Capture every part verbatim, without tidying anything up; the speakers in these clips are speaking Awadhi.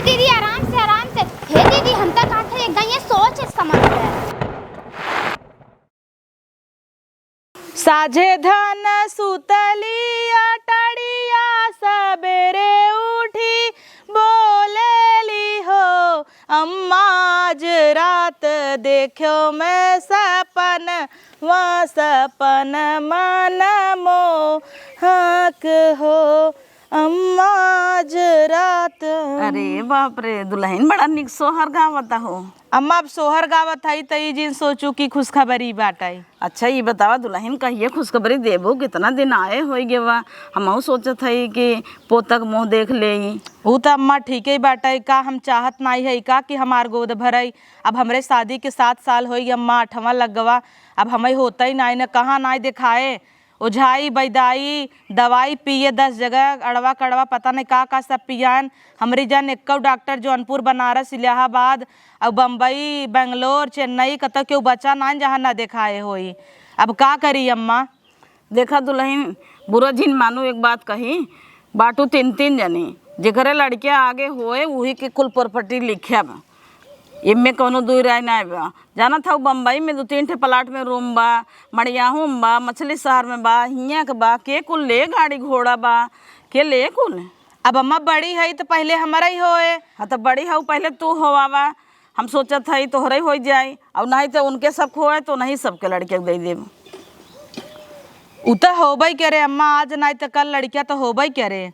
दीदी, आराम से, आराम से। हे दीदी, हम तो कहत है, एक दाईं सोच समझ ले। साझे धन सुतली अटरिया, सबेरे उठी बोलेली हो, अम्मा आज रात देख्यो मैं सपन, वा सपन मन मोहक हो, अम्मा आज रात। अरे बाप रे, दुलहिन बड़ा निक सोहर गावत हो। अम्मा, अब सोहर गावत हई, त ई जिन सोचू कि खुशखबरी बाटइ। अच्छा, ई बतावा दुलहिन, कहिये खुशखबरी देबू? कितना दिन आए होई गेवा, हमहू सोचत हई कि पोतक मुँह देख लेई। ऊ त अम्मा ठीके बाटइ, का हम चाहत नाई हई का कि हमार गोद भरइ? अब हमरे शादी के सात साल होई, अम्मा, आठवाँ लग गवा, अब हमइ होतइ नाई न, कहाँ नाई देखाए। ओझाई, बैदाई, दवाई पिए दस जगह, अड़वा कड़वा, पता नहीं का का सब पियान। हमरी जान एक्कौ डॉक्टर जौनपुर, बनारस, इलाहाबाद, अउ बम्बई, बेंगलोर, चेन्नई, कतौ केहू बचा नाहीं जहाँ ना देखाए होई। अब का करी अम्मा? देखा दुलहिन, बुरा जिन मानू, एक बात कही, बाटू तीन तीन जनी, जेकरे लड़किया आगे होए, उही के कुल प्रॉपर्टी लिख्या बा। एमे कौनो दुई राय नाय बा। जानत हऊ, बम्बई में दू तीन ठे प्लाट में रूम बा, मड़ियाहू में बा, मछली शहर में बा, हियाँ के बा, के कुल ले गाड़ी घोड़ा बा, के ले कुल? अब अम्मा बड़ी हई त पहिले हमरा ही होए। हाँ, त बड़ी हऊ, पहिले तू होवावा। हम सोचत हई तोहरे ही होइ जाई, अउर नहीं त उनके सबके होए त नहीं सबके लड़के के दे देब। उ त होबे करे अम्मा, आज नाई त कल लड़किया त होबे करे।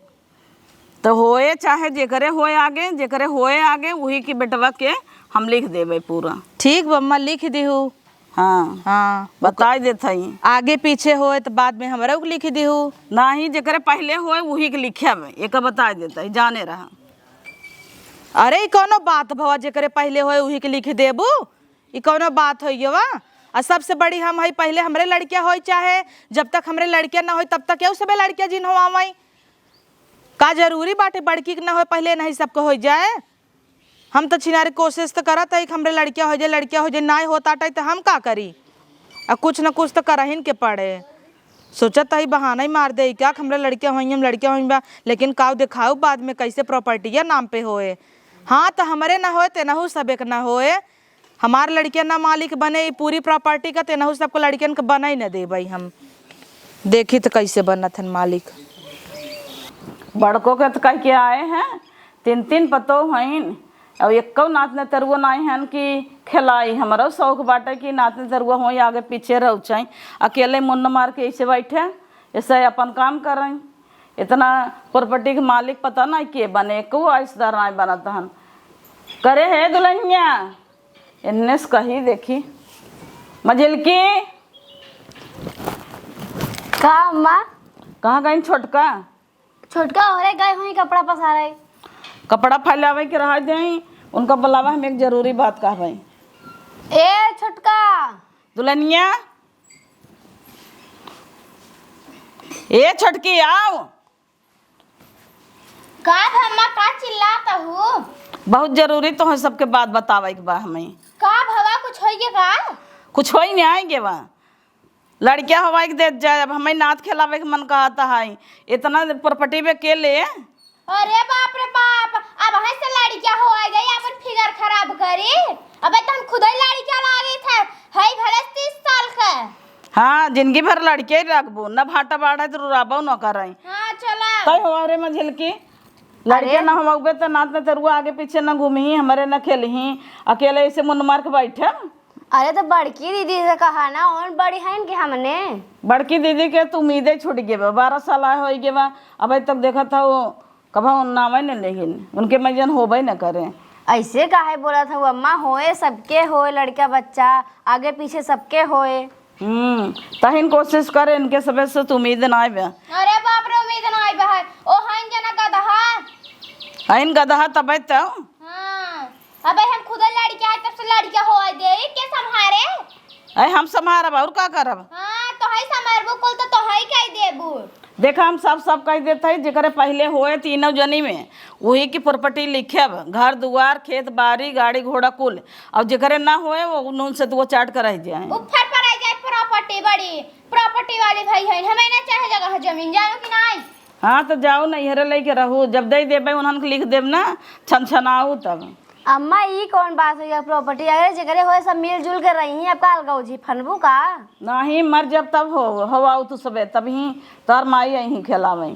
त होए चाहे जेकरे होए आगे, जेकरे होए आगे, उही की बेटवा के हम लिख देबे पूरा। ठीक बा अम्मा, लिख दिहू। हाँ। हाँ। बताई देत हई। आगे पीछे होए त बाद में हमरा के लिख दिहू। नाही, जेकरे पहिले होए उही के लिखे बे, एक बताई देत हई, जाने रहा। अरे, ई कौनो बात भवा, जेकरे पहिले होए उही के लिख देबू? ई कौनो बात होई गवा? आ सबसे बड़ी हम हई, पहिले हमरे लड़किया होई, चाहे जब तक हमरे लड़किया ना होई तब तक केहू सबे लड़किया जिन होवावई। का जरूरी बाटे बड़की के ना होए पहिले नहीं सबके होई जाए? हम त छिनारे कोशिश त करत हई कि हमरे लड़किया होइ जाए, लड़किया होइ जाए, नाय होत आटइ त हम का करी? आ कुछ न कुछ त करहिन के पड़े। सोचत हई बहाना ही मार देई का कि हमरे लड़किया होई, हम लड़किया होई बा, लेकिन काऊ देखाऊ बाद में कैसे प्रॉपर्टिया नाम पे होए। हाँ, त हमरे ना होए, तेनहू सबे के ना होए। हमार लड़किया ना मालिक बने ई पूरी प्रॉपर्टी का, तेनहू सबको लड़कियन के बनइ न देबइ हम। देखी त कैसे बनत हन मालिक। बड़को के त कह के आए हैं, तीन तीन पतोह हइन, अउर एक्कौ नात नतरुआ नाई हन कि खेलाई। हमरो शौक बाटे कि नात नतरुआ होई, आगे पीछे रहुचई, अकेले मुन्न मार के ऐसे बैठे, ऐसे अपन काम करई। इतना प्रॉपर्टी के मालिक पता नाई के बने, एक्कौ आइसदार नाई बनत हन। करे हे दुलहिनिया, एन्ने से कही देखी। मझिलकी। का अम्मा? कहाँ गइन छोटका? छोटका ओहरे गए हुई कपड़ा पसारे। कपड़ा फैलावे के रहा देई, उनका बुलावा, हम एक जरूरी बात कहबे। ए छोटका। दुलहिनिया, ए छोटकी, आव। का भवा, का चिल्लात हू? बहुत जरूरी तोहन सबके बात बतावे के बा हमें। का भवा, कुछ होई गे का? कुछ होई नाई गे बा। लड़किया होवाई के देत जाए, अब हमें नात खेलावे के मन कहत है। इतना प्रॉपर्टी में के ले? अरे बाप रे बाप, अब हमें से लड़किया होवाई जाई, अपन फिगर खराब करी। अबे त हम खुदे लड़किया लागे थे, हई भले तीस साल के। हाँ, जिंदगी भर लड़के ही रखबो, न भाटा बाढ़े तो रुराबो न करई। हाँ, चला। तय हो रे मझिलकी, लड़के अरे। न होबे त नात नतरुआ आगे पीछे न घूमही, हमरे न खेलही, अकेले ऐसे मुन मार के बैठे। अरे तो बड़की दीदी से कहा ना, उन बड़ी हइन कि हमने। बड़की दीदी के तो उम्मीदे छूट गए बा, बारह साल आए हो गए बा, अबे तक देखत हो कभो नामे न लेहिन, उनके मइजन होबे न करे। ऐसे काहे बोलत हऊ अम्मा, होए सबके होए, लड़का बच्चा आगे पीछे सबके होए। हम्म, तहिन कोशिश करे, इनके सबे से तो उम्मीद ना आवे। अरे बाप रे, उम्मीद ना आवे है। ओ हइन जना गदहा। हइन गदहा तबे तो। हाँ, अबे हम खुद लड़का है, तब से लड़का होए दे, के संभारे? अरे हम संभारब, और का करब? हाँ, तो हई संभारबू कुल, तो, तो हई कह देबू। देखा, हम सब, सब कह देत हई, जेकरे पहिले होए तीनों जनी में, वही की प्रॉपर्टी लिखेब, घर दुआर, खेत बाड़ी, गाड़ी घोड़ा कुल, और जेकरे ना होए, वो नून से दुआ चाट कर रह जाए। ऊपर पर आ जाए प्रॉपर्टी, बड़ी प्रॉपर्टी वाली भाई है, हमें ना चाहे जगह जमीन, जानो कि नहीं? हाँ, तो जाऊ नैहरे लेके रहू, जब दे देबे उन्हन के लिख देब ना, छनछनाऊ तब। अम्मा, ई कौन बात हुई है? प्रॉपर्टी अगर जेकरे होए, सब मिलजुल के रही, अब का अलगौजी फनबू का? नहीं, मर जब तब हो, होवाऊ तू सबे, तब ही तोहर माई यहीं खेलावे।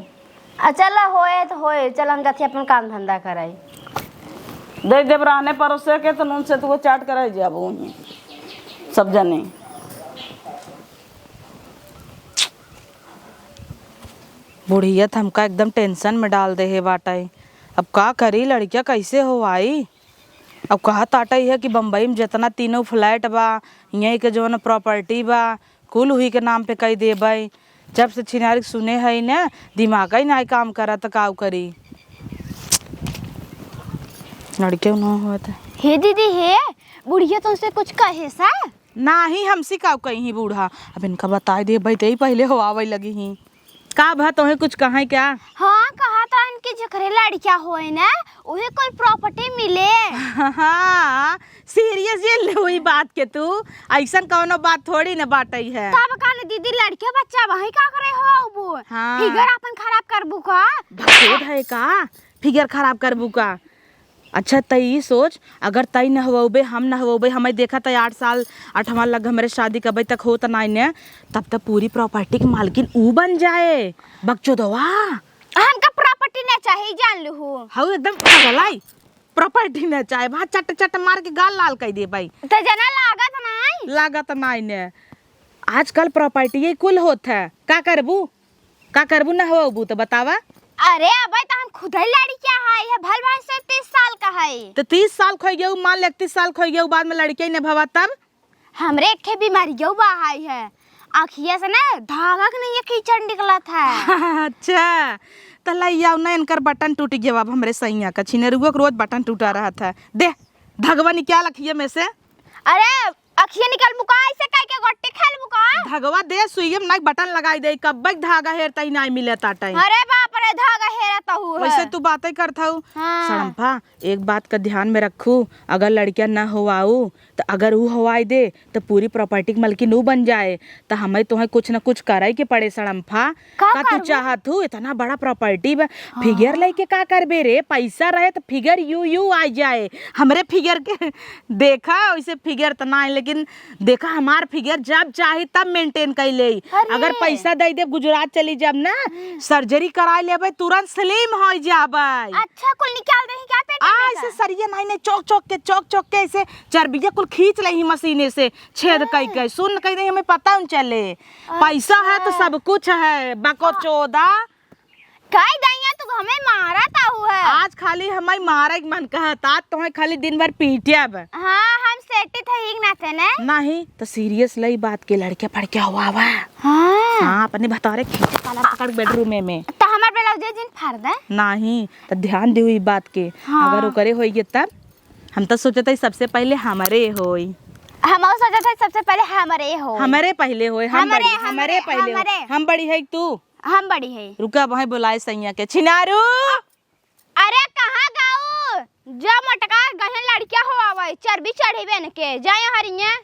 आ, चल होए तो होए, चल हम जाथी अपन काम धंधा कराई। दे देब रहने परोसे के, तो नून से तू चाट कराई जाबू वहीं सब जने। बुढ़िया त हमका एकदम tension में डाल देहे बाटइ। अब का करी, लड़किया कैसे होवाई? अब कहत आटइ है कि बम्बई में जितना तीनों flat बा, यहीं के जौन property बा, कुल उही के नाम पे कइ देबइ। जब से छिनारी के सुने हई न, दिमागइ नाहीं काम करत, काउ करी। लड़के न होत। हे दीदी, हे बुढ़िया तुमसे कुछ कहे सा? नाहीं, हमसे काउ कही बूढ़ा, अब इनका बताइ देबइ, ते ही पहिले होवावइ लगी ही। का भा, तोहे कुछ कहइ क्या? हाँ, कहत रहन कि जेकरे लड़किया होए न, उहे कुल property मिले। हाँ, serious ये लेउ ई बात के तू? अइसन कउनो बात थोड़ी न बाटइ है। तब का न दीदी, लड़के बच्चा वहीं का करे होवाबू? हाँ। Figure आपन खराब करबू का? बकचोद है का? Figure खराब करबू का? अच्छा, तई ई सोच, अगर तई न होवबे, हम न होवबे, हमइ देखा तई आठ साल, आठवाँ लग हमरे शादी के अबे तक होत नाई ने, तब तक पूरी property के मालकिन ऊ बन जाए, बकचोदवा। हमका property न चाही, जान लूहू। हऊ एकदम पगलाई, property न चाहे, वहाँ चट चट मार के गाल लाल कइ देबइ। त जना लागत नाई। लागत नाई ने, आजकल property ये कुल होत है, का करबू? का करबू, न होबू त बतावा। अरे अबे त हम खुदइ लड़किया हई, ये भल भाई से तीस साल का हई। त तीस साल खोइ गयू, मान ले इकतीस साल खोइ गयू, बाद में लड़किया न भवा तब? हमरे एक ठे बीमारियो बा हई है, अखिया से न धागा के नहीं कीचड़ निकलत है। अच्छा, त लइयाउ न, इनकर button टूट गया, अब हमरे सैया का छिनरुआ के रोज button टूटा रहत है। दे, धगवा निकाल अखिया में से। अरे अखिया निकलबू का? ऐसे कह के गोटी खेलबू का? धगवा दे, सुइया में नाई button लगाई दे, कब्बे के धागा हेरतई नाई मिलत आटइ। अरे बाप रे, धागा हेरत हऊ है। वैसे तू बातें करत हऊ। हाँ। सड़म्फा, एक बात का ध्यान में रखू, अगर लड़किया न होवाऊ, त अगर ऊ होवाई दे, त पूरी property के मलकिन ऊ बन जाए, त हमइ तोहइ कुछ न कुछ करइ के पड़े सड़म्फा। का का तू करबू? चाहत हू इतना बड़ा property बा, हाँ। Figure लइके का करबे रे? पैसा रहे त figure यू यू आ जाए। हमरे figure के देखा, वैसे figure त ना है, लेकिन देखा हमार figure जब चाही तब maintain कइ लेई। अरे। अगर पैसा दइ देब, गुजरात चली जाब ना, हम्म। Surgery कराइ लेबइ, तुरंत slim होइ जाबइ। अच्छा, कुल निकाल देही क्या पेट आ, में ऐसे का? सरिये नाई ने चौक चौक के, चौक चौक के ऐसे चर्बिया कुल खींच लेही मशीने से। छेद हाँ। कइ के सुन्न कइ देही, हमें पता न चले। पैसा है तो अच्छा। सब कुछ है, बकचोदा। कई दैया तू हमें मारत आहू है। आज खाली हमें मारे के मन कहत, आज तोहे खाली दिन भर पीटब। हाँ, हम सेटित है ही नाते ने। नहीं, तो serious लई बात के लड़के पढ़ के हुआ हुआ। हाँ। हाँ, अपने भतारे खींचे ताला पकड़ bedroom में। तो हमार blouse जिन फाड़ दे। नहीं, तो ध्यान देहु ई बात के। हाँ। अगर ओकरे होइए तब? हम तो सोचत हई सबसे पहले हमरे होई। हम और सोचत हई सबसे पहले हमरे होई। हमरे पहले होई, हम हमरे, बड़ी, हमरे, हमरे पहले होई। हमरे। हम बड़ी है तू? हम बड़ी है। रुका, वहीं बुलाए सैया के। छिनारू! अरे कहाँ गाऊ? जो मोटका गहन लड़किया हो आवे, चर्बी चढ़ी बेन के। जाए हरिये।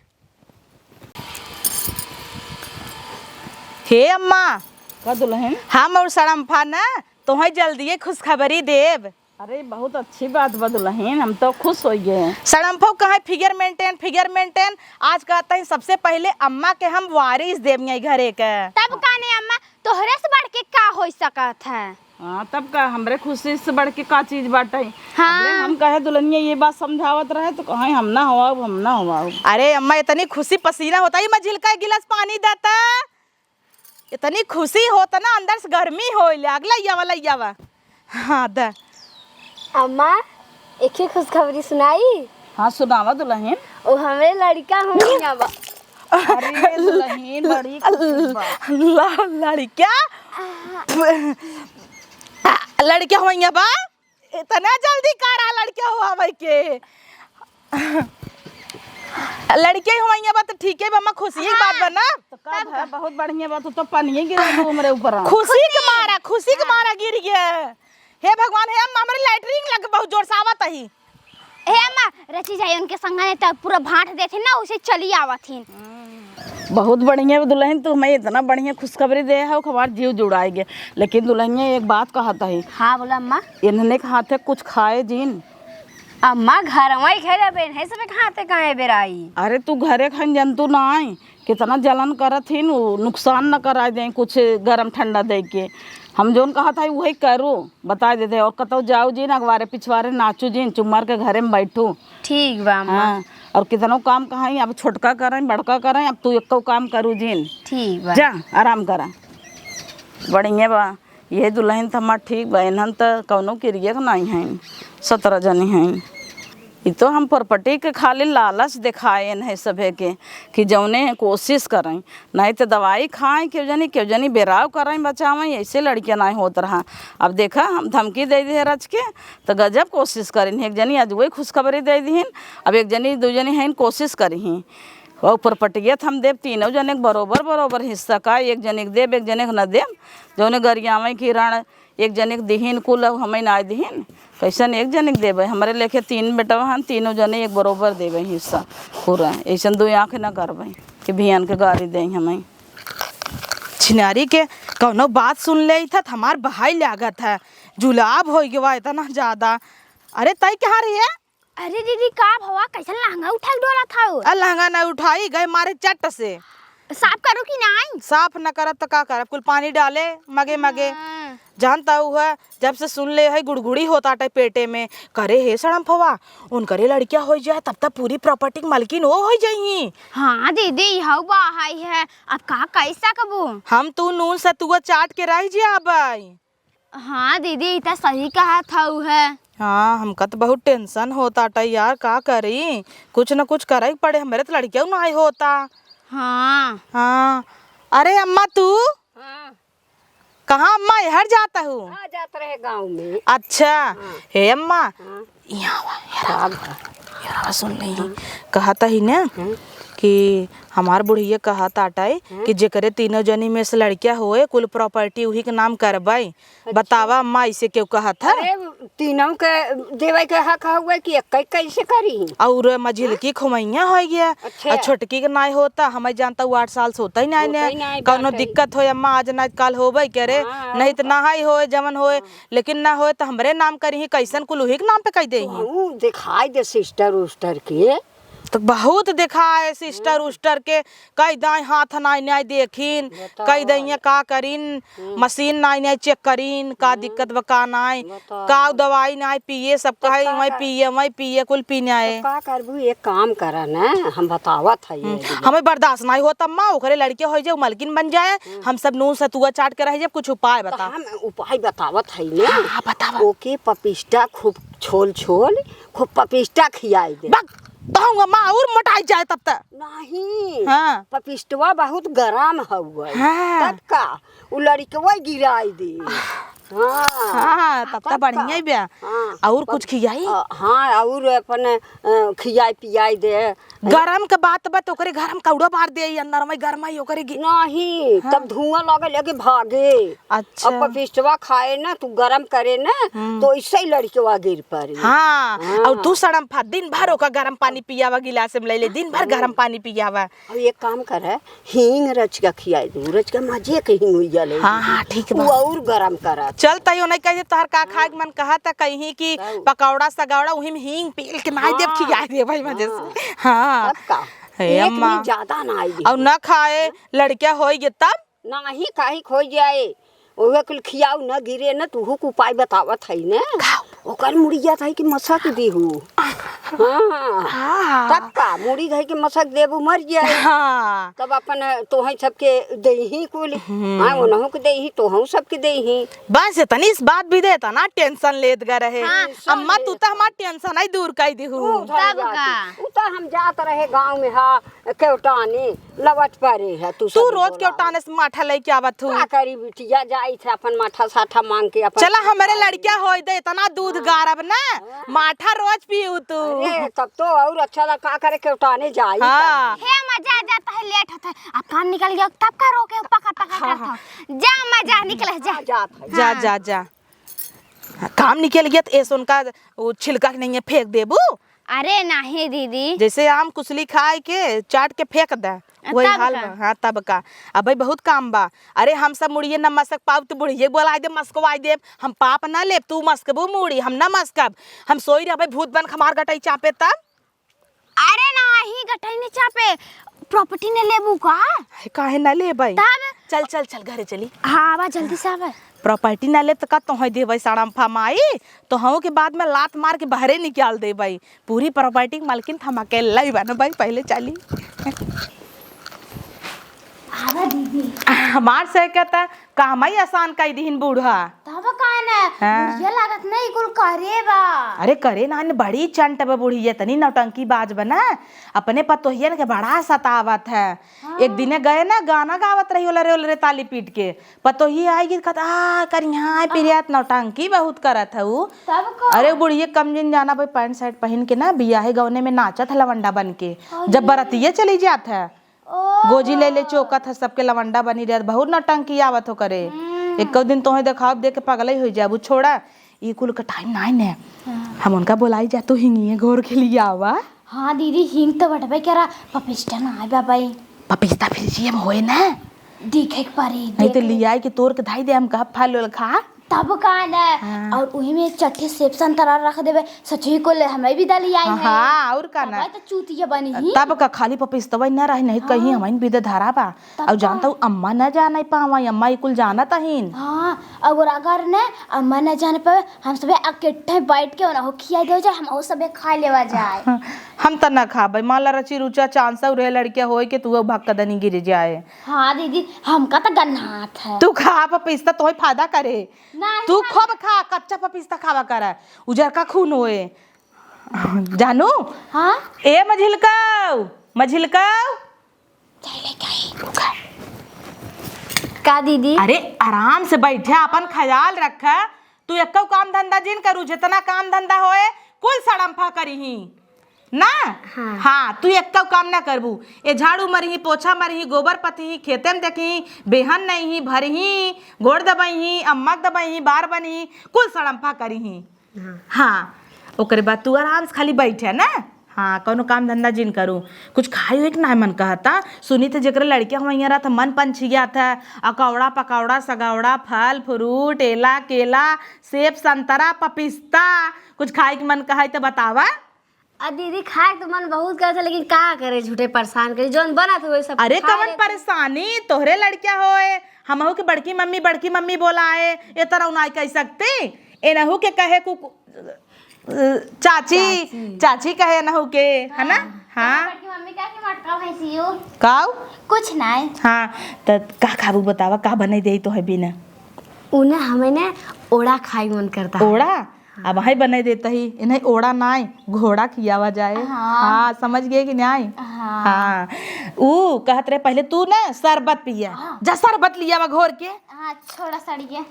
हे अम्मा। का दुल्हन? हम और सड़म्फा ना तोहे जल्दिए खुशखबरी देब। अरे, बहुत अच्छी बात बा दुल्हन, हम तो खुश होइ गए। सड़म्फो कहे figure maintain, figure maintain। आज कहत ही सबसे पहले अम्मा के हम वारिस देब यही घरे के। तब का नहीं अम्मा, तोहरे से बढ़ के का होइ सकत है? हाँ, तब का, हमरे खुशी से बढ़ के का चीज बाटे? हाँ। हमरे, हम कहे दुल्हनिया ये बात समझावत रहे तो कहे हम ना होवाब, हम ना होवाब। अरे अम्मा, इतनी खुशी पसीना होता ही, मैं झिलका एक गिलास पानी देता। इतनी खुशी होत ना, अंदर से गर्मी होइले। अगला यावा, लइयावा। हाँ, द। अम्मा, एक ही खुशखबरी सुनाई? हाँ, सुनावा दुल्हन। ओ, हमरे लड़का हो गया बा। अरे दुल्हन, बड़ी खुशी बा। ल-, लड़का? लड़का हो गया बा? इतना जल्दी का रहा लड़के होवावे के? लड़के होइया बा त ठीक है बा, अम्मा, खुशी की बात बा ना? तो का तब भा, का? बहुत बढ़िया बात, तू तो पनिये गिरा दू हमरे ऊपर। खुशी के मारा, खुशी के मारा गिर गया। हे भगवान, हे अम्मा, हमरे latrine लग बहुत जोर से आवत ही। हे अम्मा, रची जाए उनके संग ने तब पूरा भांट देथे ना, उसे चली आवत ही। बहुत बढ़िया दुलहिन, तू हमें इतना बढ़िया खुशखबरी दे है, हमार जीव जुड़ाए गे। लेकिन दुलहिनिया, एक बात कहत ही। हाँ, बोला अम्मा। इन्हने के हाथे कुछ खाए जिन। अम्मा, घर वही खाए जाबे, इन्हें सब के हाथे काहे बेराई? अरे, तू घरे खाइन जंतु ना आई, कितना जलन करत ही, नु-, नुकसान न कराए दे कुछ गरम ठंडा दे के। हम जौन कहत ही, वही करू। बताइ देते, और कतौ जाऊ जिन, अगवारे पिछवारे नाचू जिन, चुप मार के घरे में बैठू। ठीक बा अम्मा। हाँ, और कितनो काम कहाई, अब छोटका करइ, बड़का करइ, अब तू एक्को काम करू जिन। ठीक बा। जा, आराम करा। बढ़िया बा, ये दुलहिन त हमार ठीक बा, इन्हन त कौनो किरिया के नाहीं हइन, सतरह जनी हइन। ई तो हम प्रॉपर्टी के खाली लालच देखाए इन्हें सभे के, कि जौने कोशिश करइ, नाहीं त दवाई खाए, केहू जनी, केहू जनी बेराव करइ, बचावइ, ऐसे लड़किया नाहीं होत रहा। अब देखा, हम धमकी दे दिहे रच के, त गजब कोशिश करिन। एक जनी आज वही खुशखबरी दे दिहिन, अब एक जनी, दू जनी हइन, कोशिश करिही। और प्रॉपर्टिया त हम देब तीनों जने के बरोबर, बरोबर हिस्सा का, एक जने के देब, एक जने के न देब। जौने गरियावइ कि रण एक जने के दिहिन कुल, अब हमें नाहीं दिहिन, कैसन एक जने के देबे? हमरे लेखे तीन बेटवा हन, तीनों जने एक बरोबर देबे हिस्सा पूरा। ऐसन दो आँख न करबे कि भियान के गारी देइ हमें। छिनारी के कौनो बात सुन लेइत ह त हमार बहाई लागत है, जुलाब होइ गवा इतना ज्यादा। अरे तई कहाँ रही है? अरे दीदी, का भवा, कैसन लहंगा उठा के डोलत हऊ? आ लहंगा न उठाई, गए मारे चट से। साफ करू कि नाई? साफ न करब त का करब, कुल पानी डाले मगे मगे। हाँ। जानत हऊ है, जब से सुन ले है गुड़गुड़ी होत आटे पेटे में, करे हे सड़म फवा, उनकरे लड़किया होइ जाए तब तक पूरी प्रॉपर्टी के मालकिन वो होइ जाइहीं। हाँ दीदी, इहउ बा है, अब का कइ सकबू? हम तू नून सतुआ चाट के रह जाबइ। हाँ दीदी, ई त सही कहत हऊ है। हाँ, हमका त बहुत tension होत आटे यार, का करी? कुछ न कुछ करइ के पड़े, हमरे त लड़किया नाहीं होता। हाँ। हाँ। अरे अम्मा तू? हाँ। कहाँ अम्मा, एहर जात हऊ? हाँ, जात रहे गाँव में। अच्छा। हाँ। हे अम्मा, हाँ। इहाँ आवा, एहर आवा, एहर आवा, सुन ले। हाँ। कहत ही न हाँ। कि हमार बुढ़िया कहत आटे हाँ। कि जेकरे तीनों जनी में से लड़किया होए, कुल प्रॉपर्टी उही के नाम करबइ। अच्छा। बतावा अम्मा, ऐसे केहू कहत ह? अरे, तीनों के देवे के हक हउए कि एक एक कैसे करी? और मझिलकी हाँ? खुमैया होइ गया, अच्छा। और छोटकी के नाई होता, हमें जानता वो आठ साल से होता ही नाई होता ने। ही नाई कौनो बाटे। दिक्कत होए अम्मा, आज नाई काल होबे करे, हाँ, नहीं तो और ना ही होए, जवन होए, हाँ। लेकिन ना होए तो हमरे नाम करी ही, कैसन कुल उही के नाम पे कह दे ही। तू दिखाई दे सिस्टर उस्टर के। तो बहुत देखाए सिस्टर हम्म। उस्टर के, कई दाई हाथ नाई नाई देखिन, बताओ। कई दइया का करिन, हम्म। मशीन नाई नाई चेक करिन, का हम्म। दिक्कत बा का नाई, बताओ। का दवाई नाई पिए, सब तो कहे का वहीं कर-, पिए, वहीं पिए, कुल पीने आए। तो का करबू, एक काम करा ना, हम बतावत है ये हम्म। दीदी। हमें बर्दाश्त नाई होता अम्मा, ओकरे लड़के होइ जाए, उ मलकिन बन जाए, हम्म। हम सब नून सतुआ चाट के रह जाए, कुछ उपाय तो बता। हम उपाय बतावत है ना। हाँ, हाँ, बतावा। ओके पपिस्टा खूब छोल छोल, खूब पपिस्टा खियाई दे। बक, तहूँ अम्मा और मोटाई जाए तब त। नहीं, हाँ। पपिस्टवा बहुत गरम हउए। हाँ। तब का, उ लड़िकवा गिराई दे। हाँ। हाँ, तब त तब का। बढ़िया ही बा। हाँ। और पप-, कुछ खियाई? अ, हाँ, और अपन, अ, खियाई पियाई दे। गरम के बात बा, त ओकरे गरम कौड़ा बार दे, अंदर में गरमाई ओकरे गी-, नहीं, हाँ। तब धुआं लगे, लगे भागे। अच्छा। अब पपिस्टवा खाए ना, तू गरम करे ना, हम्म। तो ऐसे ही लड़िकवा गिर पड़े। हाँ, हाँ। और तू सड़म फा, दिन भर ओका गरम पानी पियावा, गिलास में ले ले, दिन भर हम्म। गरम पानी पियावा। अब एक काम कर, हींग रच के खियाई दू, रच के मजे के हींग हुई जाले। हाँ, हाँ, ठीक बा। वो और गरम करा। चल, तैयो नहीं कहे, तोहर का खाए के हाँ। मन कहा था, कहीं कि तब। पकौड़ा सगौड़ा, वही में हींग पील के नाई देब, हाँ। खियाई देब भाई मजे से। हाँ। हाँ। तब का? हे एक अम्मा। में ज्यादा नाई दी। और ना खाए, हाँ। लड़किया होई गे तब? नाही, काहे खोई जाए, ओहे कुल खियाऊ न गिरे न, तुहू के उपाय बतावत हई न। का? ओकर मुड़िया था कि मसक दीहू। हाँ। हाँ। तब का, मुड़ी धई के मसक देबू, मर जाए। हाँ। तब अपन तोहई सबके देही कुल। हम्म। हाँ, ओनहू के देही, तोहू सबके देही। बस इतनी सी बात भी दे, इतना tension लेत गा रहे। हाँ। Tension अम्मा, तू लेत तो हमार tension ही दूर कर दीहू। ऊ उधर तब जाती। का? ऊ तो हम जात रहे गाँव में, हाँ, केवटानी। लवट परे है, तू तू सब रोज बोला। केवटाने से माठा लेके आवत हू। का करी बिटिया, जाई थे अपन माठा साठा मांग के अपन चला, हमरे लड़किया होई दे, इतना दूध हाँ। गारब ना, हाँ। माठा रोज पीऊ तू। अरे, तब तो और अच्छा लगा, का करे केवटाने जाई हाँ। तब। हे, मजा आ जाता है, late होता है, अब काम निकल गया, तब का रोके हो, पकड़, पकड़ हाँ, करता हाँ। हूँ। जा, मजा निकले, जा। हाँ, जात है। जा, हाँ। जा, जा। काम निकल गया तो ऐसे उनका वो छिलका के नहीं है, फेंक देबू। अरे नाही दीदी। जैसे आम कुसली खाए के, चाट के फेंक दे। वही तब हाल का? बा। हाँ, तब का। अबे बहुत काम बा। अरे, हम सब मुड़िए न मसक पाउब, तू बुढ़िए बोलाइ दे, मसकवाइ देब। हम पाप न लेब, तू मसकबू मुड़ी, हम न मसकब। हम सोई रहबे, भूत बन के हमार गटई चापे तब। अरे नाही, गटई न चापे, property न लेबू का? अरे, काहे न लेबै? तब? चल, चल, चल, घरे चली। हाँ, आवा, जल्दी से आवा। Property न लेब त का तोहई देबै सड़म्फा माई? तोहऊ के बाद में लात मार के बहरे निकाल देबै। पूरी property के मालकिन त हम अकेल्लई बनबै, पहिले चली। आवा दीदी। हमार से कहता, कामई आसान कई दिहिन बूढ़ा। तब का न, हाँ। बुढ़िया लागत नहीं, कुल करे बा। अरे करे ना, न बड़ी चंट बा बुढ़िया, तनी नौटंकी बाज बा ना, अपने पतोहियन के बड़ा सतावत है। हाँ। एक दिने गए ना, गाना गावत रही, ओलरे ओलरे ताली पीट के, पतोही आई गई, कहत, "आ, करिहा, आ। पिरियात नौटंकी बहुत करत है उ।" तब का? अरे, बुढ़िया कम जिन जाना भाई, pant shirt पहिन के ना, बियाहे गवने में नाचत है लवंडा बन के, अरे। जब बरतिये चली जात है। ओ। गोजी ले ले चोकत है, सबके लवंडा बनी रहत, बहुत नौटंकी आवत हो करे। हम्म। एको दिन तोहे देखाब, देख के पगलई होइ जाबू। छोड़ा, ई कुल के time नाई ने। हाँ। हम उनका बोलाई जा, तू हिंगिए घोर के लियावा। हाँ दीदी, हिंग तो बटबे करा, पपिस्ता ना आए बाबाई। पपिस्ता फ्रिजिया में होए ना। देखे के पड़ी, नहीं तो देख ले। लियाई के तोड़ के धाई दे, हम कहा फल उल खा। तब का न, हाँ। और उही में चट्टे सेब संतरा रख देबे, सचही को ले हमें भी दलियाई हाँ, है। हाँ, और का ना। तब तो चूतिया बनी ही। तब का खाली पपिस्तवा न रही, नहीं कहीं हाँ। हमाइन भी दे धरा बा। तब और जानता का? हूँ, अम्मा न जाने पावा, अम्मा ई कुल जानत अहिन। हाँ, और अगर न अम्मा न जाने पावे, हम सबे अकेट्ठे बैठ के उन्हें खिया दे जाए, हम और सबे खा लेवा जाए। हम त न खाबे, मान ला रची रुचा चांस रहे लड़किया होए के तू भक्का दनी गिर जाए। हाँ दीदी, हमका त गन्हात है। तू खा पपिस्ता, तोहे फायदा करे। नाही, तू नाही। खूब खा, कच्चा पपीता खावा करा, उजरका खून होए। जानू? हाँ? ए मझिलकाऊ, मझिलकाऊ। का दीदी? अरे, आराम से बैठा, अपन ख्याल रखा। तू एक्को काम धंधा जिन करू, जितना काम धंधा होए, कुल सड़म्फा करिही। ना? हाँ। हाँ, तू एक्को काम ना करबू। ए झाड़ू मरही, पोछा मरही, गोबर पथही, खेते में देखही, बेहन नइही, भरही, गोड़ दबइही, अम्मा के दबइही, बार बनही, कुल सड़म्फा करिही। हाँ। हाँ, ओकरे बाद तू आराम से खाली बैठे ना। हाँ, कौनो काम धंधा जिन करू। कुछ खाए हुए के ना मन कहता। सुनी थे जेकरे लड़किया हुआ रहत मन पंछियात है। अकौड़ा, पकौड़ा, सगौड़ा, फल, फ्रूट, एला, केला, सेब, संतरा, पपिस्ता, कुछ खाए के मन कहै त बतावा। आ दीदी, खाए के तो मन बहुत करत है, लेकिन का करे, झूठे परेशान करे, जौन बनत है, वही सब अरे, खा कवन लेते। परेशानी, तोहरे लड़किया होए, हमहू के बड़की मम्मी, बड़की मम्मी बोलाए, ए तरह नाई कह सकते, एनहू के कहे कु-, कु-, चाची, चाची। चाची कहे एनहू के, है ना? हाँ। हाँ। बड़की मम्मी कहे कि मटका भैंसी हो। काऊ? कुछ नाई। हाँ, त का खाबू बतावा, का बनाई देई तोहे बिना? उन्हें हमें ना ओड़ा खाए मन करता है। ओड़ा? अब हाई बनाई देता ही, इन्हें ओड़ा नाई, घोड़ा खियावा जाए। हाँ। हाँ, समझ गए कि नाई? हाँ। हाँ। ऊ कहत रहे, "पहले तू ना शरबत पिया। हाँ। जा शरबत लियावा घोर के।" हाँ, छोड़ा सड़िया।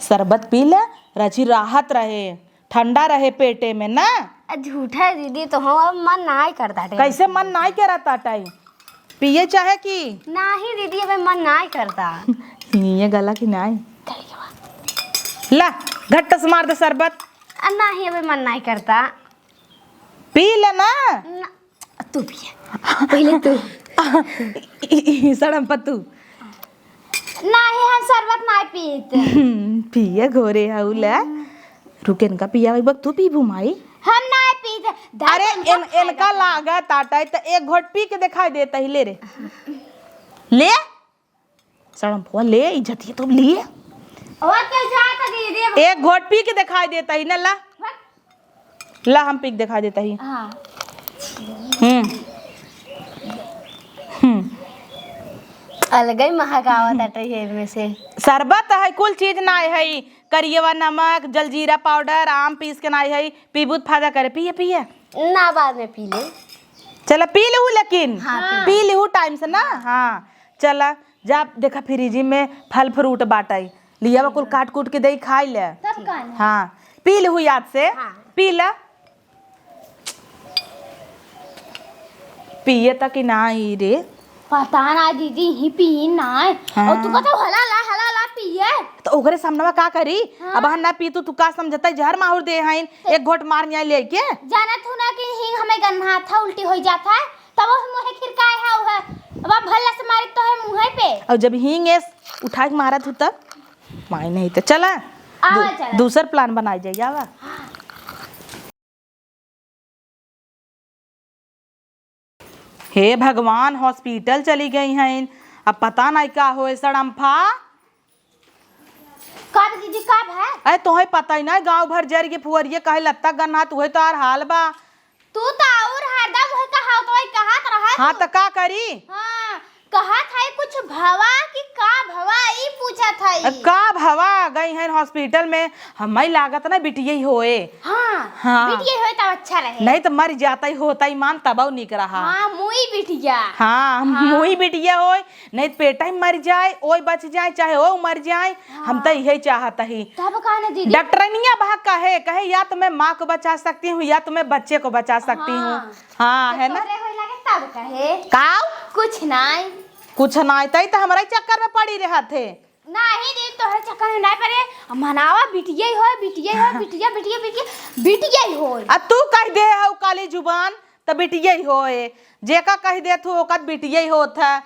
शरबत पी ले, रची राहत रहे, ठंडा रहे पेटे में ना। आ, झूठा है दीदी, तो हम अब मन नाई करता है। कैसे मन नाई करता टाई? पिए चाहे कि? नाही दीदी, अबे मन नाई करता। ये गला कि नाई? गलिया। ला, घट्ट से मार दे शरबत। आ, नाही, अबे मन नाई करता। पी ले ना। ना, तू पिए। पहले तू। ई, ई, ई, सड़म पत्तू। नाही, हम शरबत नाही पीत। पिए घोरे हऊ ले। हम्म। रुक, इनका पिया, एक बार तू पीबू माई। हम नाही पीत। दादा, अरे, इनका इन-, खाए इनका का लागत आटा है, तो एक घोट पी के दिखाई देता ही, ले रे। ले। सड़म फुआ, ले, इज्जत ये तो ले। और क्या जाता दीदी? एक घोट पी के दिखाई देता ही ना, ला। ला, हम पी के दिखा देता ही। हाँ। हम्म। हम्म। अलग ही महक आवत हटे ये में से। शरबत है, कुल चीज नाई है, करियवा नमक, जलजीरा पाउडर, आम पीस के नाई है, पीबू त फायदा करे, पिए, पिए। ना, बाद में पी ले। चला, पी लेहू लेकिन। हाँ, पी। पी लेहू टाइम से ना। हाँ, चला, जा, देखा फ्रिज में फल फ्रूट बाटई, लियावा कुल काट कूट के देई खाई ले। तब का ना? हाँ, पी लेहू याद से, हाँ। पी ले। पिए त कि ना ई रे? पता ना दीदी, ही पी ना। हाँ। और तू कहता हला ला, हला ला पिए। तो ओकरे सामनवा का करी? हाँ। अब हम ना पीतू, तू का समझता है? जहर माहुर दे हईन, तो एक घोट मार न्याय लेके। जानत हूँ ना कि हींग हमें गन्हात है, उल्टी हो जात है, तब वो मुँहे खिरकाए है, उहे। अब आप भल्ला से मारी तो है मुँहे पे। और जब हींग एस उठा के मारत हूँ तब? माई नहीं तो चला, आवा दू-, चला। दूसर plan बनाई जाई, आवा। हे भगवान, hospital चली गई हैं, अब पता नहीं का होए सड़म्फा। का बा दीदी, का भा? अरे तोहे पता ही ना, गाँव भर जर के फुहरिये कहे लत्ता गन्हात, उहे तोहार हाल बा। तू तो और हरदम उहे कहावत, वही कहत रहत हाँ, तू। तो का करी? हाँ, कहत है कुछ भवा कि का भवा, ई पूछत है। अब का भवा गई हैं hospital में, हमें लागत ना बिटिये ही होए। हाँ, हाँ। बिटिये होए तब अच्छा रहे। नहीं तो मर जाता ही होता ही मान तब निक रहा। हाँ, मुई बिटिया। हाँ, हाँ। मुई बिटिया होए, नहीं तो पेटा ही मर जाए, ओए बच जाए, चाहे ओ मर जाए, हम तो हाँ। यही चाहत ही। तब का ना दीदी? डॉक्टरनिया बहा कहे, कहे या तो मैं माँ को बचा सकती हूँ या तो मैं बच्चे को बचा सकती हूँ। हाँ। हाँ, तो है ना? तोहरे होए लगे तब कहे। काऊ? कुछ नाई। कुछ नाई, तई तो हमरा ही चक्कर में पड़ी रहत है। नाही दीदी, तोहरे चक्कर में नाई पड़े। मनावा बिटिये हो, बिटिये हो, बिटिया, बिटिया, बिटिया, बिटिये हो। आ तू कह दे हऊ काली जुबान, त बिटिये होए। जेका कह दे तू ओकर बिटिये होत है।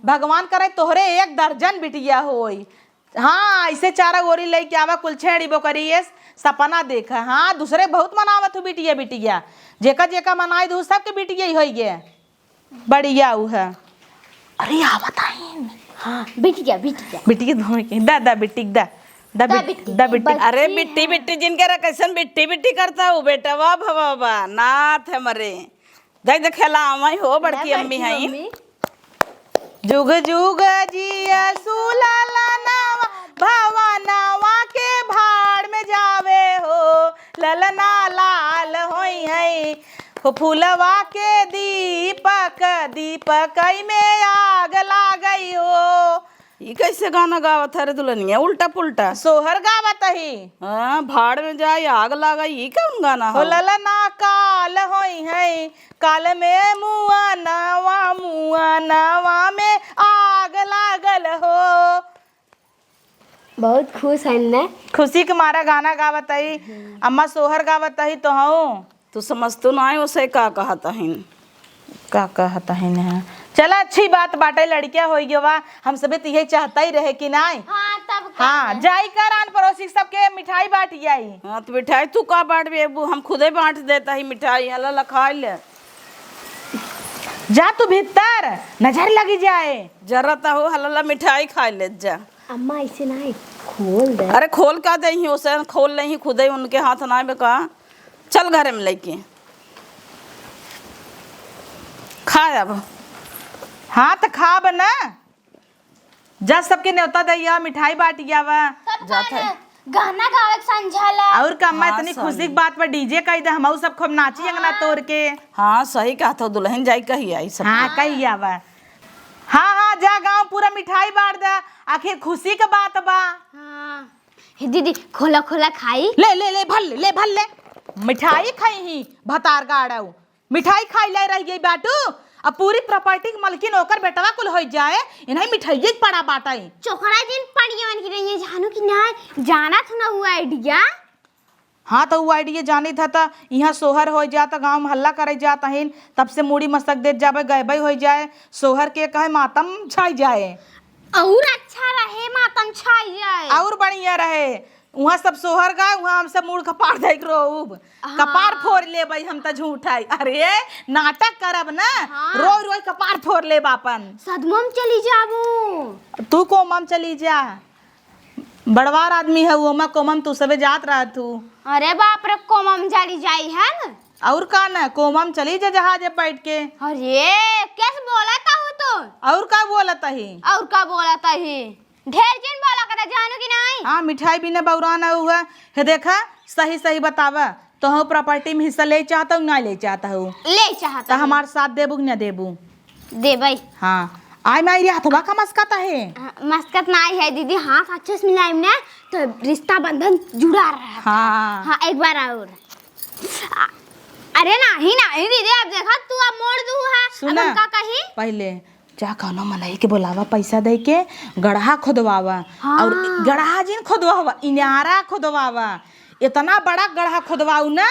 भगवान करे तोहरे एक दर्जन बिटिया होई। हाँ, ऐसे चारा ओरी लेके आवा, कुल छेड़ी बोकरी, ये सपना देखा। हाँ, दूसरे बहुत मनावत हूँ बिटिया, बिटिया। जेका, जेका मनाई दू, सबके बिटिया ही होई गे। बढ़िया उ है। अरे, आवत आइन। हाँ, बिटिया, बिटिया। बिटिया धोए के। दा, दा, बिट्टी, दा। दा, दा, बिट-, बिट्टी, दा, बिट्टी। बच्ची अरे, है। बिट्टी, बिट्टी, जिनके रा कैसन बिट्टी, बिट्टी करता हूँ, बेटवा, भवा, बा, नाथ है मरे। देख, देख, खेला, वही हो, बड़की अम्मी है। जुग जुग जिया सुललनवा, भवनवा के भाड़ में जावे हो, ललना लाल होई है। हो फुलवा के दीपक, दीपक में आग लागई हो। ई कैसे गाना गावत है रे दुल्हनिया, उल्टा पुल्टा? सोहर गावत ही। हाँ, भाड़ में जाए आग लागई, ई कौन गाना हो हो? ललना काल होई है, काल में मुआ नवा, मुआ नवा में आग लागल हो। बहुत खुश है ने। खुशी के मारा गाना गावत ही। हम्म। अम्मा सोहर गावत ही तो हूँ। तू समझ तो ना है उसे का कहत हईन। का कहत हईन है? चला अच्छी बात बाटे, लड़किया होई गवा, हम सभी तो यही चाहता ही रहे कि नाई? हाँ, तब का हाँ, है? जाई कर आन पड़ोसी सबके मिठाई बांट आई। हाँ, तो मिठाई तू का बांटबे? अब हम खुदे बांट देता ही मिठाई, हला ला खा ले। जा तू भीतर, नजर लगी जाए। जरा तो हो, हला ला मिठाई खा ले जा। अम्मा, ऐसे ना है, खोल दे। अरे, खोल का दे ही, उसे खोल ले ही खुदे, उनके हाथ ना में का। चल घरे में लेके खा अब। हाँ, तो खाब ना। जा सबके न्योता दैया, मिठाई बांटिया बा। तब जात है। गाना गावे के संझा ला। और का, मैं हाँ, इतनी खुशी की बात पर डीजे कह दे, हम सब खूब नाची अंगना हाँ। तोड़ के। हाँ, सही कहत हो, दुल्हन जाई कही आई सब। हाँ, कही आवा। हाँ, हाँ, जा गाँव पूरा मिठाई बांट दे, आखिर खुशी के बात बा। हाँ। हे दीदी, खोला, खोला खाई। ले, ले, ले, भर ले, ले, भर ले। मिठाई खाई ही, भतार गाड़ू। मिठाई खाई ले रह गई बाटू। अब पूरी property के मलकिन ओकर बेटवा कुल होई जाए, इन्हें मिठाइये के पड़ा बाटे। चोकरा जिन पड़ियवन की रही है, जानू कि नाई? जानत हो ना वो idea? हाँ, तो वो idea जानित है, तो यहाँ सोहर हो जात, गाँव में हल्ला करे जात हईन, तब से मूड़ी मसक देत जाबे, गयबे हो जाए, सोहर के कहे मातम छाई जाए। और अच्छा रहे, मातम छाई जाए। और बढ़िया रहे। उहाँ सब सोहर गाए, उहाँ हम सब मूड़ कपार देख रोब। हाँ। कपार फोर लेबे हम त झूठ है। अरे, नाटक करब ना, हाँ। रोई रोई कपार फोर लेब आपन। सदमा में चली जाबू। तू कोमा में चली जा। बड़वार आदमी है, ओमा कोमा में तू सबे जात रहत हू। अरे बाप रे, कोमा में जाली जाई है ना? और का ना, कोमा में चली जा जहाज में बैठ के। अरे, कैसे बोलत हू तू? और का बोलत ही? और का बोलत ही? ढेर जिन बोला करा, जानू कि नाई? हाँ, मिठाई बिना बौरा ना हुआ। हे देखा, सही सही बतावा, तोहू property में हिस्सा ले चाहत हू, ना ले चाहत हू? ले चाहत तो हूँ। हमार साथ देबू कि ना देबू? देबै। हाँ। आय माई रे, हथवा का मस्कत है? हाँ, मस्कत नाई है दीदी, हाथ अच्छे से मिलाइम ना, तो रिश्ता बंधन जुड़ा रहा। हाँ। हाँ, एक बार और। आ, अरे नाही, नाही दीदी, अब देखा तू अब मोड़ दू है, अब सुना, हम का कही? पहले जा कौनो मनई के बोलावा, पैसा दे के गड़हा खोदवावा। हाँ। और गड़हा जिन खोदवावा, इनारा खोदवावा। इतना बड़ा गड़हा खोदवाऊ ना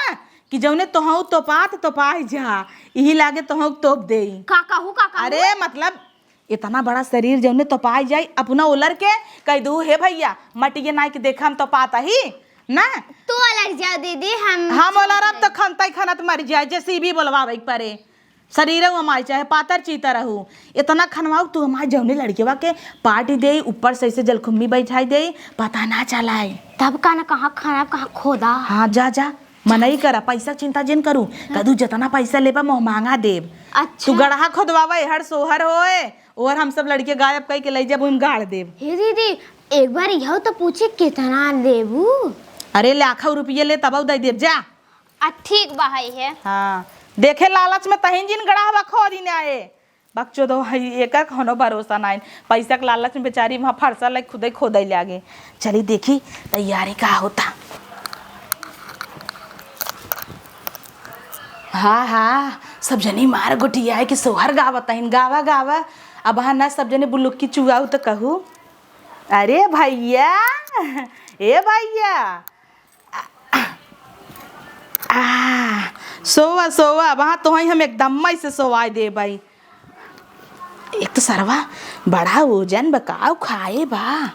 कि जौने तोहऊ तोपात तोपाई जा, इही लागे तोहऊ तोप देई। का कहू, का कहू? अरे मतलब इतना बड़ा शरीर जौने तोपाई जाई, अपना ओलर के कह दू, "हे भैया, मटिये नाई के देखा हम तोपात ही ना।" तू ओलर जाओ दीदी, हम हम ओलर अब तो खनतई खनत मर जाए, जेसीबी बोलवावे के परे। शरीर हमारी चाहे पातर चीतर रहू, इतना खनवाऊ तू हमारे जौने लड़केवा के पार्टी दे, ऊपर से ऐसे जलखुम्मी बैठाई दे, पता ना चलाए। तब का ना, कहाँ खनब, कहाँ खोदा। हाँ, जा, जा, मनई करा, पैसा चिंता जिन करू, कदू जितना पैसा लेबा, मोह मांगा देब। अच्छा। तू गड़हा खोदवावा, एहर सोहर होए, और हम सब लड़के गायब कई के लई जब हम गाड़ देब। हे दीदी, एक बार यह तो पूछे, कितना लेबू? अरे, लाखों रुपये ले, तब दे देब, जा। आ, ठीक बा, हई है। हाँ, देखे लालच में तहिन जिन गड़हवा खोदी ना आए। बकचोदो है, एकर कोनो भरोसा नाइन। पैसा के लालच में बेचारी वहाँ फरसा लाइक खुदे खोदे लागे। चली देखी तैयारी का होता। हाँ, हाँ, सब जनी मार गोटियाए के सोहर गावत हइन, गावा, गावा। अब हाँ ना सब जने बुलुक्की चुआऊ तो कहू, "अरे भैया, ए भैया, आ, सोवा, सोवा, वहाँ तोहई हम एकदम मई से सोवाई देबई।" एक तो सरवा बड़ा ओजन बकाऊ खाए बा।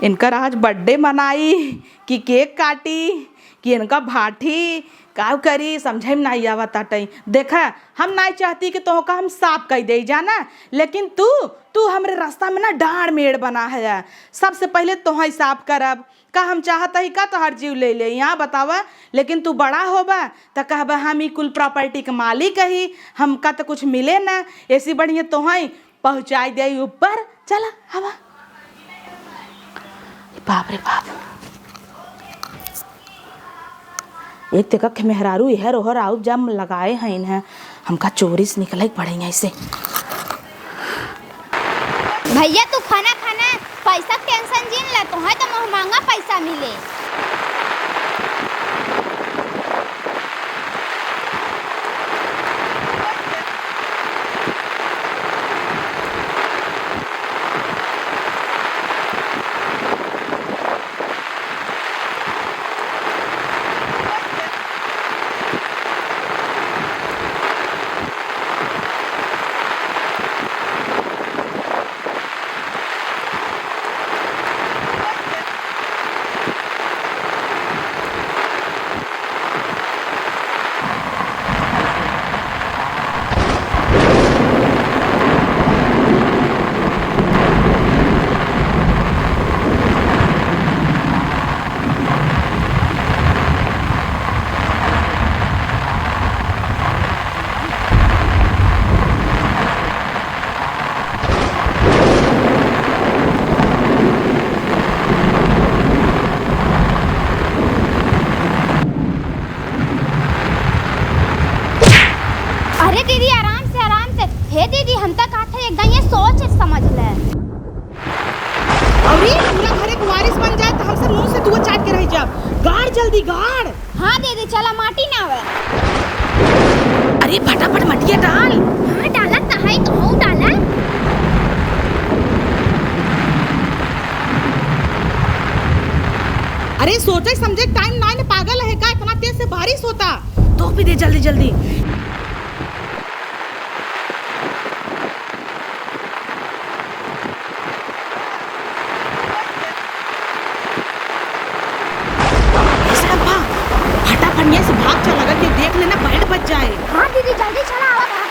इनकर आज बर्थडे मनाई कि केक काटी कि इनका भाठी, का करी, समझे में नाई आवत आटई। देखा, हम नाई चाहती कि तोहका हम साफ कई देई, जाना, लेकिन तू, तू हमरे रास्ता में ना डांड़ मेड़ बना है। सबसे पहिले तोहई साफ करब। का हम चाहत हई का तोहार जीव ले ले? यहाँ बतावा, लेकिन तू बड़ा होबा त कहबा हम ई कुल प्रॉपर्टी के मालिक हई, हमका त कुछ मिले ना। ऐसी बढ़िया तोहई पहुँचाई दे ऊपर। चला हवा। बाप रे बाप, एक ते कख मेहरारू इहर ओहर आउब जाम लगाए हइन है, हमका चोरी से निकले के पड़े ऐसे। भैया तू खाना खाना, पैसा के टेंशन जिन ला, तोहे तो मुँह मांगा पैसा मिले। अरे दीदी, आराम से, आराम से। हे दीदी, हम त कहत है, एक दाईं सोच समझ ले। अरे, पूरा घरे के वारिस बन जाए त हम सब मुँह से दुआ चाट के रह जाब। गाड़ जल्दी, गाड़। हाँ दीदी, चला, माटी ना आवे। अरे, फटाफट मटिया डाल। हाँ, डाला त है, तू हूँ डाला। अरे, सोचे समझे टाइम नाई न, पागल है का? इतना तेज से बारिश होता। तोप ही दे जल्दी जल्दी। ए सरम्पा, फटाफट यहाँ से भाग चल, अगर केहू देख लेना, बैंड बज जाए। हाँ दीदी, जल्दी चला, आवा, आवा।